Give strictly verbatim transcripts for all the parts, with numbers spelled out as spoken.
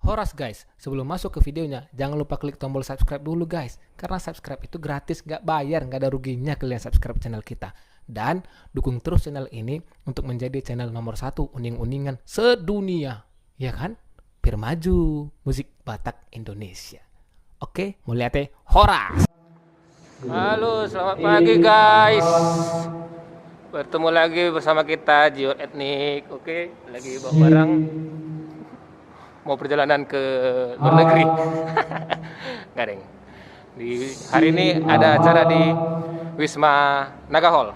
Horas guys, sebelum masuk ke videonya, jangan lupa klik tombol subscribe dulu guys. Karena subscribe itu gratis, nggak bayar, nggak ada ruginya kalian subscribe channel kita. Dan dukung terus channel ini untuk menjadi channel nomor satu uning-uningan sedunia. Ya kan? Biar maju musik Batak Indonesia. Oke, mauliate, horas. Halo, selamat pagi guys. Bertemu lagi bersama kita Jiwa Etnik. Oke, lagi bawa barang. Mau perjalanan ke luar negeri. Garing. Di hari ini ada acara di Wisma Naga Hall.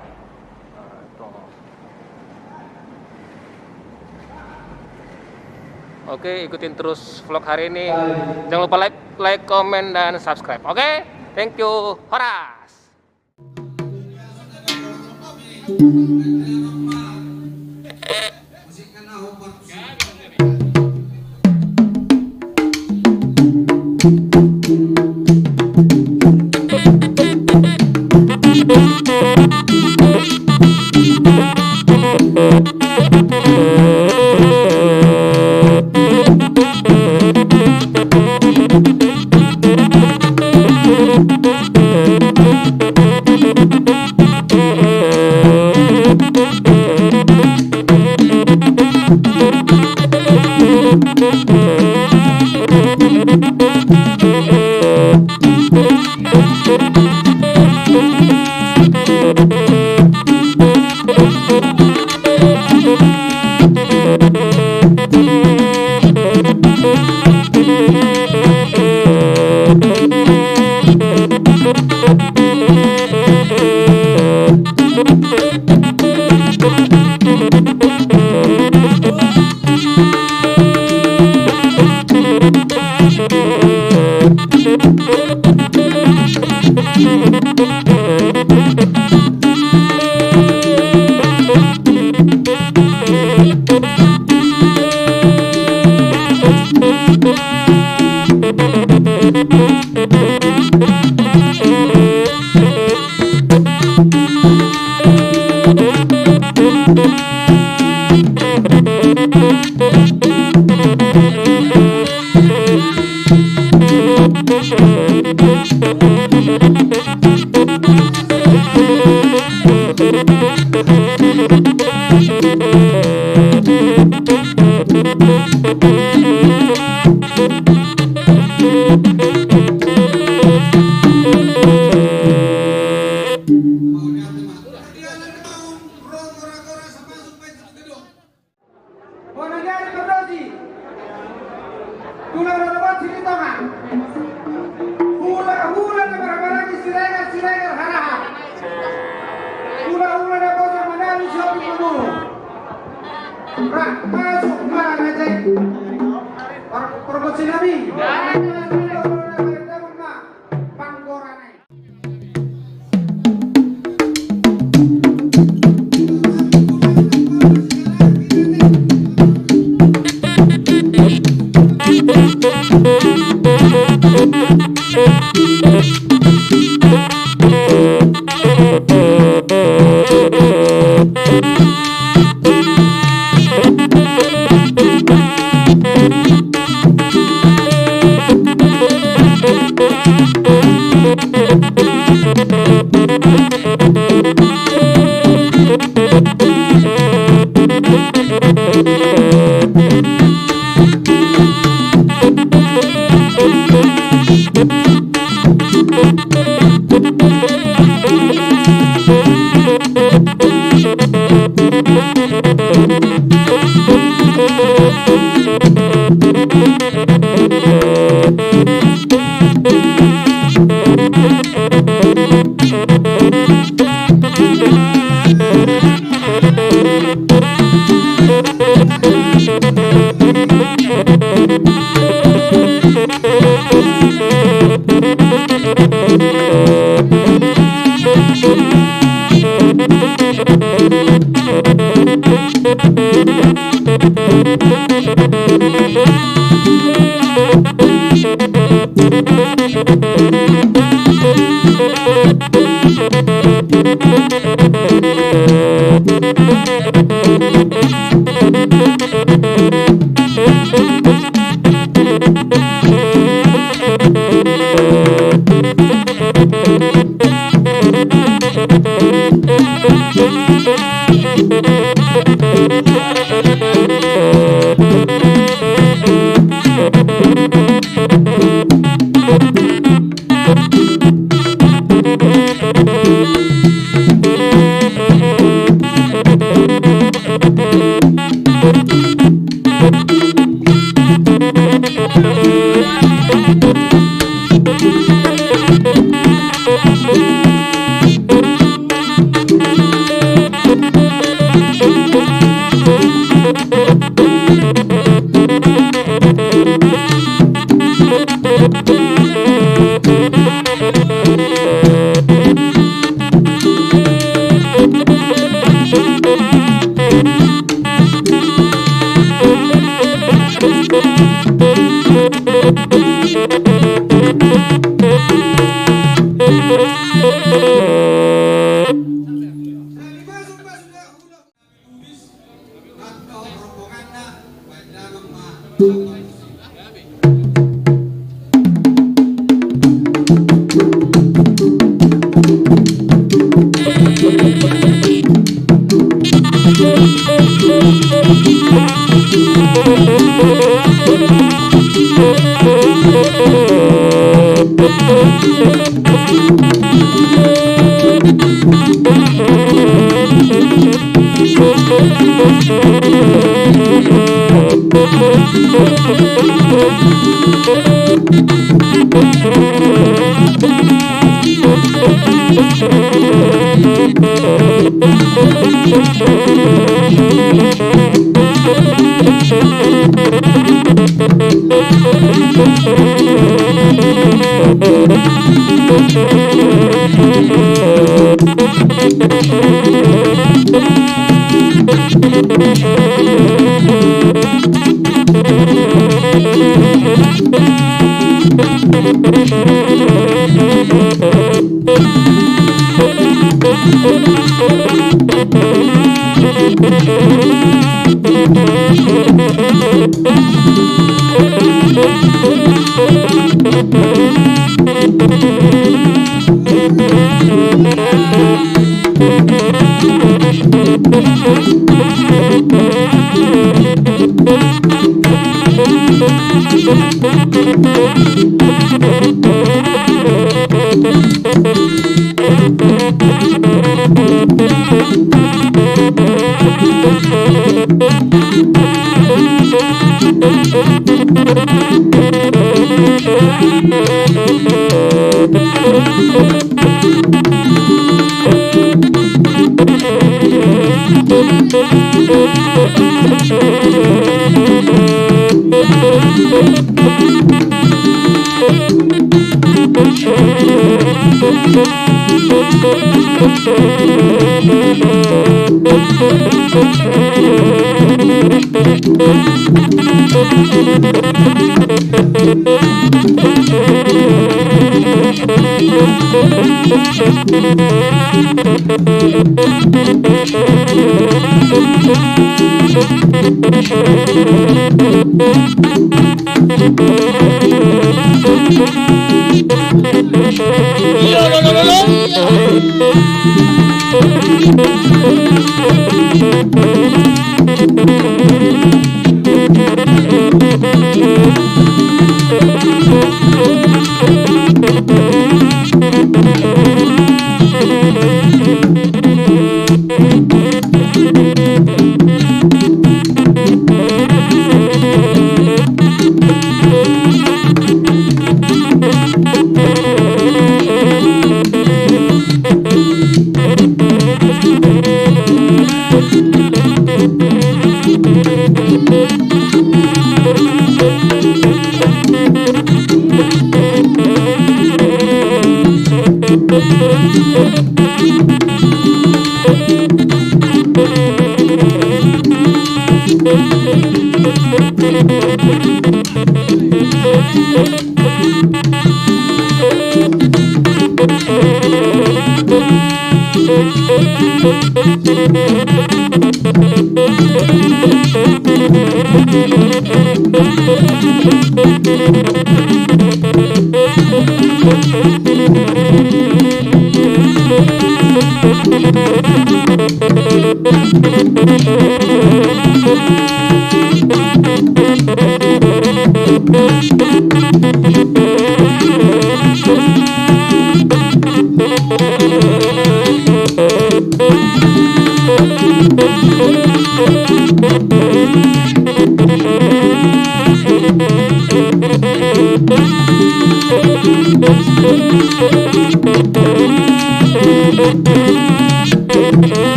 Oke, ikutin terus vlog hari ini. Jangan lupa like, like, komen, dan subscribe. Oke, thank you. Horas. Bona ni ari pardosi. Tulang rorobot Silitonga. Hula-hula na marhahamaranggi, Siregar-Siregar haraha. Hula-hula na bosar manalu, Sihombing Manurung. Ra masuk ma raja i. Par-, pargonsi nami. Panggora nai.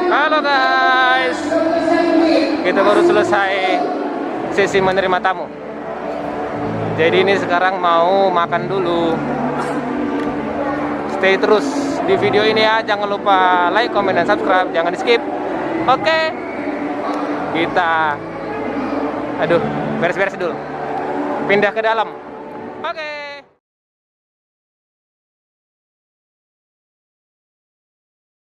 Halo guys, kita baru selesai sesi menerima tamu. Jadi ini sekarang mau makan dulu. Stay terus di video ini ya, jangan lupa like, comment, dan subscribe, jangan di skip. Oke, kita, aduh, beres-beres dulu. Pindah ke dalam.